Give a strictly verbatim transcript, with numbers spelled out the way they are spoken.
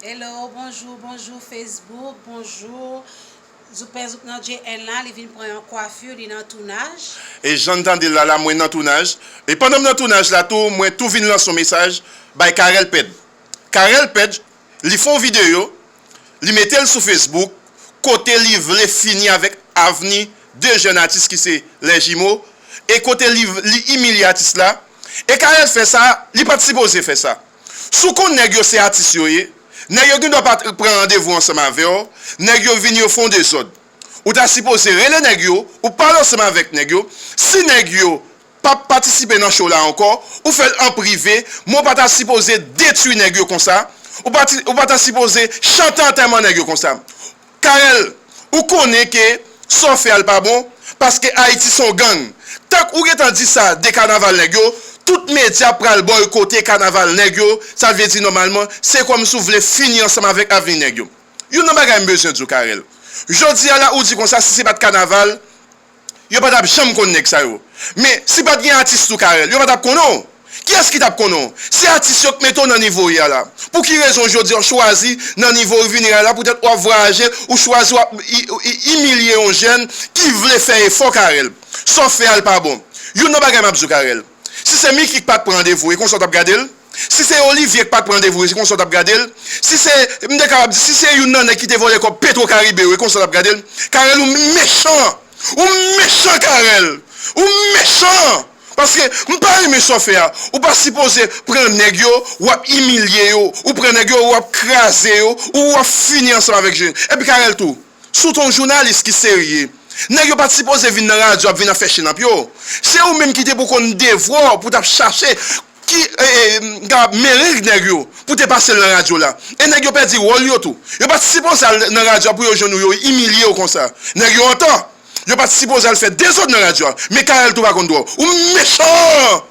Hello, bonjou, bonjou Facebook, bonjou. Zoupè Zoup nan J N la, li vin pran yon kwafi, li nan tounaj. E jan n tande l la, la mwen nan tounaj. E pandan m nan tounaj la tou, mwen tou vin lanse yon mesaj bay Carel Pèd. Carel Pèd, li fè yon videyo, li mete l sou Facebook, kote li vle fini avèk avni de jèn atis ki se Les Jumeaux, e kote li, li imilye atis la. E Carel fè sa, li pa t sipoze fè sa. Si w konn nèg yo se atis yo ye, nèg yo gendwa pa t pran randevou ansanm avè w, nèg yo vini yo fè yon dezòd. Ou ta sipoze rele nèg yo, ou pale ansanm avèk nèg yo. Si nèg yo p ap patisipe nan show la ankò, ou fè l an prive, men w pa ta sipoze detwi nèg yo konsa, ou pa ti- ou pa ta sipoze chante antèman nèg yo konsa. Carel, ou konnen ke sa w fè a l pa bon, paske Ayiti se yon gang. Tank ou gentan di sa de kanaval nèg yo, tout medya pral bòykote kanaval nèg yo, sa vle di nòmalman, se kòmsi w vle fini ansanm avèk avni nèg yo. Youn nan bagay m bezwen di w, Carel. Jodi a la, ou di konsa, si se pa t kanaval, yo pa t ap janm konn nèg sa yo. Men, si pa t gen atis tou, Carel, yo pa t ap konnen w. Kiyès ki t ap konnen w? Se atis yo k mete w nan nivo w ye a la. Pou ki rezon jodi a w chwazi nan nivo w vini a la, poutèt w ap vwayaje, ou chwazi w ap i- i- imilye yon jèn ki vle fè efò, Carel? Sa w fè a l pa bon. Youn nan bagay m ap di w, Carel. Si se Micky k pa t pran randevou, e konsa w t ap gade l? Si se Olivier k pa t pran randevou, e se konsa w t ap gade l? Si se, m te kapab di, si se youn nan nèg ki te vòlè kòb Petro Caribe yo, e konsa w t ap gade l? Carel, ou mechan! Ou mechan, Carel! Ou mechan! Paske m pa renmen sa w fè a. Ou pa sipoze pran nèg yo, w ap imilye yo. Ou pran nèg yo, w ap kraze yo. Ou w ap fini ansanm avèk jèn. Epi Carel tou, si w te yon jounalis ki serye, nèg yo pa t sipoze vin nan radyo ap vin ap fè chenap yo. Se ou menm ki te pou konn devwa w pou t ap chache ki, e, e, m kapab mereng nèg yo pou te pase l nan radyo la. E nèg yo pèdi wòl yo tou. Yo pa t sipoze al nan radyo a pou yo jwenn ou, yo imilye w konsa. Nèg yo antan. Yo pa t sipoze al fè dezòd nan radyo a. Men Carel tou pa konn dwa. Ou mechan!